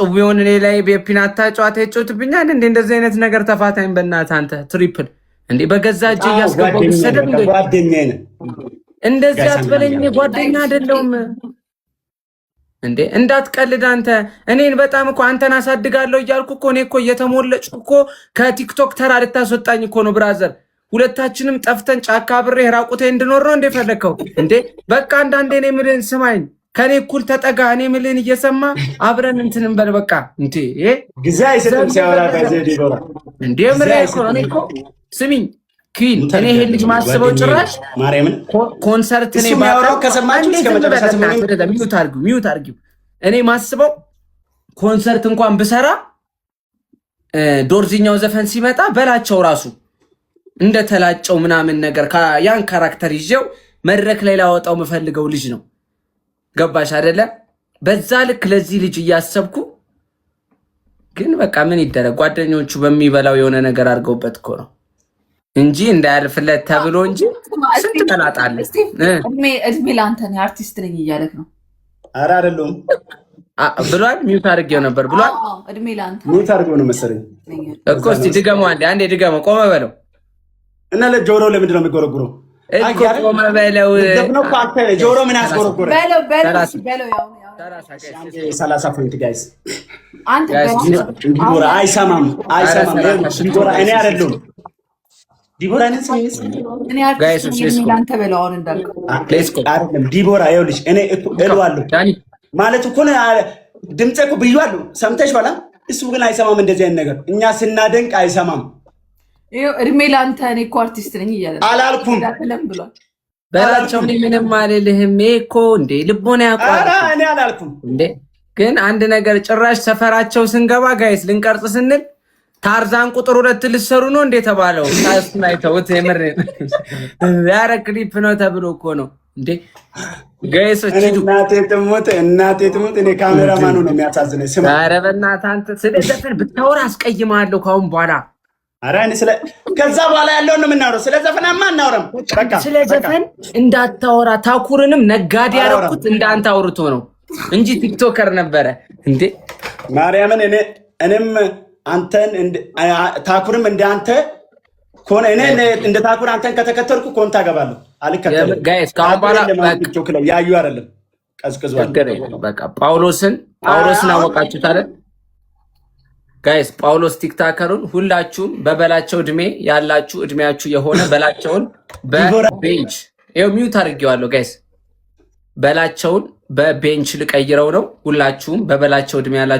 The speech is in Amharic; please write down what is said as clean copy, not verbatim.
ጭዌውን እኔ ላይ በፒናታ ጨዋታ ይጮትብኛል እንዴ? እንደዚህ አይነት ነገር ተፋታኝ በእናትህ አንተ triple እንዴ በገዛ እጄ እያስገባው ብሰደብ እንዴ? ጓደኛዬ ነህ። እንደዚህ አትበለኝ። ጓደኛ አይደለሁም እንዴ? እንዳትቀልድ አንተ። እኔን በጣም እኮ አንተን አሳድጋለሁ እያልኩ እኮ እኔ እኮ እየተሞለጭኩ እኮ ከቲክቶክ ተራ ልታስወጣኝ እኮ ነው brother። ሁለታችንም ጠፍተን ጫካ አብሬ ራቁቴ እንድኖር ነው እንደ ፈለግከው እንዴ? በቃ አንዳንዴ እኔ የምልህን ስማኝ፣ ከኔ እኩል ተጠጋ። እኔ የምልህን እየሰማ አብረን እንትን እንበል። በቃ እንዴ። ጊዜ አይሰጥም ሲያወራ ዲቦራ። እንዴ ምሬ እኮ ነው። እኔ እኮ ስሚኝ queen፣ እኔ ይሄን ልጅ ማስበው ጭራሽ ማርያምን ኮንሰርት እሱ የሚያወራው ከሰማችሁ እስከ መጨረሻ ስሙኝ። Mute አድርጊው፣ mute አድርጊው። እኔ ማስበው ኮንሰርት እንኳን ብሰራ ዶርዚኛው ዘፈን ሲመጣ በላቸው ራሱ እንደተላጨው ምናምን ነገር ያን character ይዤው መድረክ ላይ ላወጣው የምፈልገው ልጅ ነው። ገባሽ አይደለ? በዛ ልክ ለዚህ ልጅ እያሰብኩ ግን በቃ ምን ይደረግ፣ ጓደኞቹ በሚበላው የሆነ ነገር አድርገውበት እኮ ነው እንጂ እንዳያልፍለት ተብሎ እንጂ ስንት መላጣለ። እድሜ ለአንተ ነው፣ አርቲስት ነኝ እያለክ ነው። ኧረ አይደለሁም። ብሏል። Mute አድርጌው ነበር ብሏል። እድሜ ለአንተ። Mute አድርገው ነው መሰለኝ። እኮ። እስኪ ድገመው አንዴ፣ አንዴ ድገመው። ቆመ በለው። እና ለጆሮ ለምንድን ነው የሚጎረጉረው? እኮ ቆመ በለው። ዘፍነው እኮ አንተ ጆሮ ምን ያስጎረጉረ? በለው በለው በለው ያው 30 point guys። አንተ። ዲቦራ አይሰማም፣ አይሰማም። ዲቦራ እኔ አይደለሁም፣ ዲቦራ እኔን ስሚ። እኔ አርቲስት ነኝ፣ እድሜ ለአንተ በለው አሁን እንዳልከው። አይደለም ዲቦራ፣ ይኸውልሽ እኔ እኮ እለዋለሁ ማለት እኮ ነው፣ ድምፄ እኮ ብዬዋለሁ፣ ሰምተሽ በላ። እሱ ግን አይሰማም። እንደዚህ አይነት ነገር እኛ ስናደንቅ አይሰማም። ይኸው እድሜ ለአንተ፣ እኔ እኮ አርቲስት ነኝ እያለ ነው። አላልኩም። ለም ብሏል። በላቸው እኔ ምንም አልልህም። ይሄ እኮ እንዴ ልቦና ያውቋል። ኧረ እኔ አላልኩም። እንዴ ግን አንድ ነገር ጭራሽ ሰፈራቸው ስንገባ guys ልንቀርጽ ስንል ታርዛን ቁጥር 2 ልሰሩ ነው እንዴ ተባለው። እሱን አይተውት የምር ያረ ክሊፕ ነው ተብሎ እኮ ነው እንዴ guys ኦች ሂዱ። እናቴ ትሙት፣ እናቴ ትሙት። እኔ ካሜራማኑ ነው የሚያሳዝነኝ። ስማ። ኧረ በእናትህ አንተ ስለ ዘፈን ብታወራ አስቀይምሃለሁ ካሁን በኋላ። ኧረ እኔ ስለ ከዛ በኋላ ያለውን ነው የምናወራው። ስለ ዘፈናማ አናወራም። በቃ። ስለ ዘፈን እንዳታወራ። ታኩርንም ነጋዴ ያደረኩት እንዳንተ አውርቶ ነው እንጂ TikToker ነበረ እንዴ። ማርያምን እኔም አንተን ታኩርም እንደ አንተ ከሆነ እኔ እንደ ታኩር አንተን ከተከተልኩ ኮንታ እገባለሁ። አልከተልም። Guys ከአሁን በኋላ ቲክቶክ ላይ ያዩ አይደለም ቀዝቅዟል። ችግር የለም። በቃ ጳውሎስን አወቃችሁት አይደል? Guys ጳውሎስ TikToker ኡን ሁላችሁም በበላቸው እድሜ ያላችሁ እድሜያችሁ የሆነ በላቸውን በቤንች ይኸው mute አድርጌዋለሁ። Guys በላቸውን በቤንች ልቀይረው ነው። ሁላችሁም በበላቸው እድሜ ያላችሁ